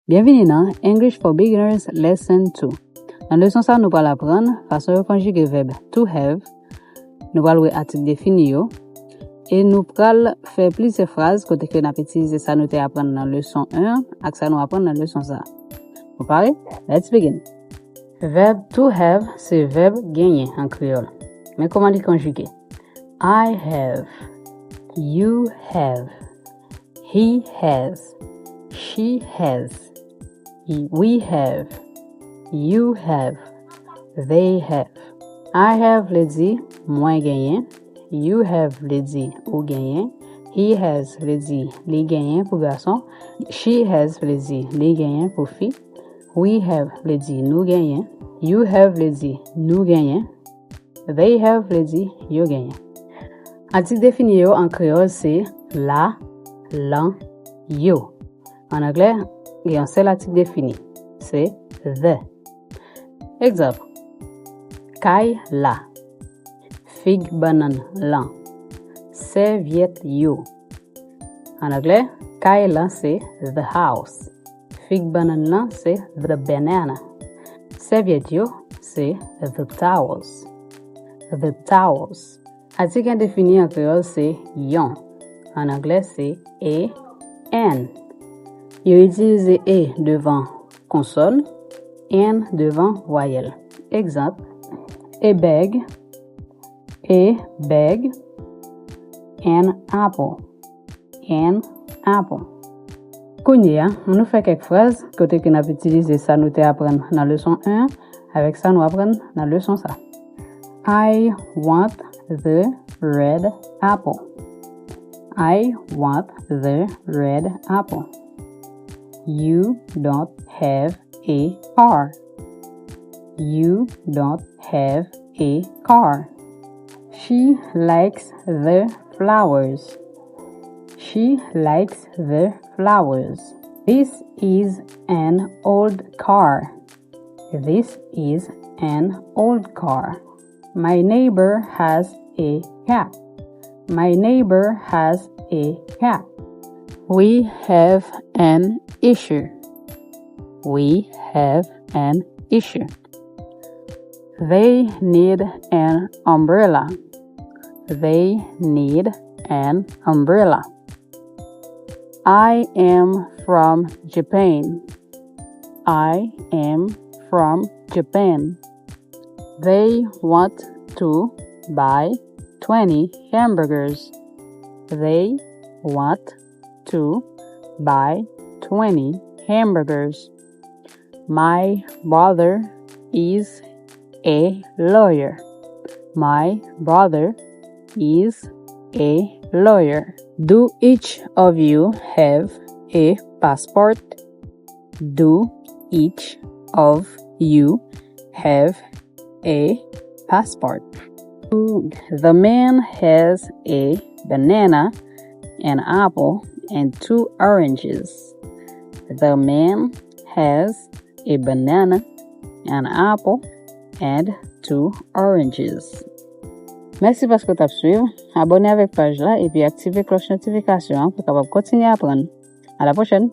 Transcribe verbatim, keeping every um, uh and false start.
Byenvini nan English for Beginners Lesson two. Nan leson sa, nou pral aprann fason yo konjige vèb to have, nou pral wè atik defini yo, e nou pral fè plizyè fraz kote ke n ap itilize sa nou te aprann nan leson one an ak sa nou aprann nan leson sa. Nou pare? Let's begin! Vèb to have se vèb genyen an kreyòl. Men kòman li konjige. I have. You have. He has. She has. We have. You have. They have. I have vle di mwen genyen. You have vle di ou genyen. He has vle di li genyen pou gason. She has vle di li genyen pou fi. We have vle di nou genyen. You have vle di nou genyen. They have vle di yo genyen. Atik defini yo an kreyòl se la, lan, yo. An anglè, gen yon sèl atik defini, se the. Egzanp, kay la, fig bannann lan, sèvyèt yo. An anglè, kay lan se the house. Fig bannann lan se the banana. Sèvyèt yo se the towels. The towels. Atik endefini an kreyòl se yon. An anglè se a, an. Yo itilize a devan konsòn, an devan vwayèl. Egzanp, a bag, a bag, an apple, an apple. Kounye a, ann nou fè kèk fraz kote ke n ap itilize sa nou te aprann nan leson one an avèk sa nou aprann nan leson sa. I want the red apple. I want the red apple. You don't have a car. You don't have a car. She likes the flowers. She likes the flowers. This is an old car. This is an old car. My neighbor has a cat. My neighbor has a cat. We have an issue. We have an issue. They need an umbrella. They need an umbrella. I am from Japan. I am from Japan. They want to buy twenty hamburgers. They want to buy twenty hamburgers. My brother is a lawyer. My brother is a lawyer. Do each of you have a passport? Do each of you have a passport? The man has a banana, an apple, and two oranges. The man has a banana, an apple, and two oranges. Mèsi paske w t ap swiv. Abòne avèk paj la epi aktive klòch notifikasyon an pou w kapab kontinye aprann. À la prochaine!